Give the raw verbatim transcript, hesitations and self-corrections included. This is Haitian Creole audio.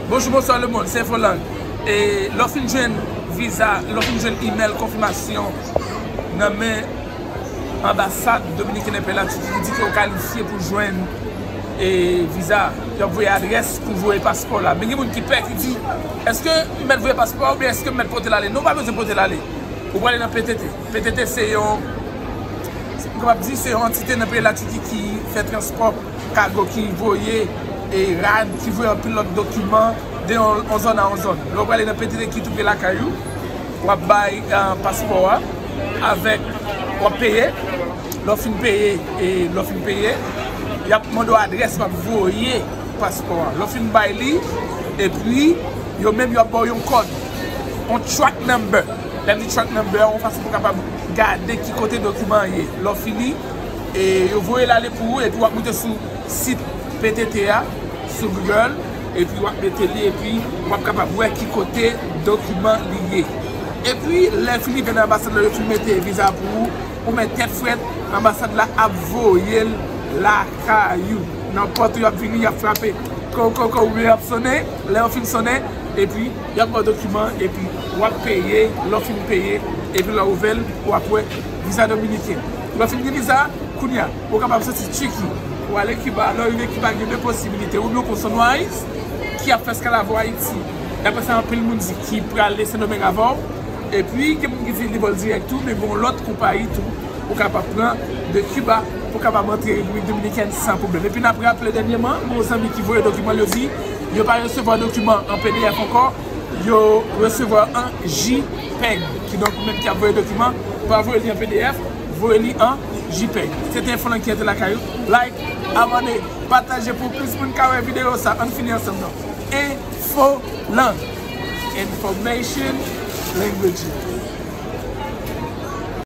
Bonjou, bonswa lemonn, se Enfolang. E lè w fin jwenn viza, lè w fin jwenn imèl konfimasyon nan men anbasad dominiken nan peyi Latiki ki di ke w kalifye pou jwenn e viza, y ap voye adrès pou voye paspò la. Men gen moun ki pè, ki di, èske m mèt voye paspò oubyen èske m mèt pote l ale? Non, w pa bezwen pote l ale. Ou prale nan P T T. P T T se yon, m kapab di, se yon antite nan peyi Latiki ki fè transpò kago, ki voye e rad, ki voye anpil lòt dokiman de yon, yon zòn a yon zòn. Lè w prale nan P T T ki tou pre lakay ou, w ap bay, eh, paspò a avèk, w ap peye. Lè w fin peye, e lè w fin peye, y ap mande w adrès w ap voye paspò a. Lè w fin bay li, epi yo menm y ap ba w yon kòd, yon track number. Lè m di track number, yon fason pou w kapab gade ki kote dokiman an ye. Lè w fini, e yo voye l ale pou ou, epi w ap moute sou sit P T T a, sou Google, epi w ap mete li, epi w ap kapab wè ki kote dokiman li ye. Epi, lè fini vin nan anbasad la, yo fin mete viza pou ou, ou mèt tèt frèt, anbasad la ap voye l lakay ou. Nan pòt ou, y ap vini, y ap frape. Ko, ko, ko, wi, y ap sonnen. Lè yo fin sonnen, epi y ap ba w dokiman, epi w ap peye, lè w fin peye, epi lè w ouvè l, w ap wè viza dominiken. Lè w fin gen viza, kounye a, ou kapab soti Tiki, ou ale Kiba. Lè w rive Kiba, gen de posibilite. Oubyen w pran Sunrise, ki ap fè eskalavo Ayiti. Daprè sa anpil moun di, ki prale Sendomeng avè w. Epi, gen moun ki di li vòl dirèk tou, men gen yon lòt konpayi tou, ou kapab pran de Kiba pou kapab antre Repiblik Dominikèn san pwoblèm. Epi, n ap raple dènyèman, gen yon zanmi ki voye dokiman, yo di, yo pa resevwa dokiman an P D F ankò, yo resevwa an JPEG. Kidonk, ou menm ki ap voye dokiman, pa voye li an P D F, voye li an JPEG. Se te Enfolang ki antre lakay ou. Like, abòne, pataje pou plis moun ka wè videyo sa. Ann fini ansanm non. Enfolang. Information, language.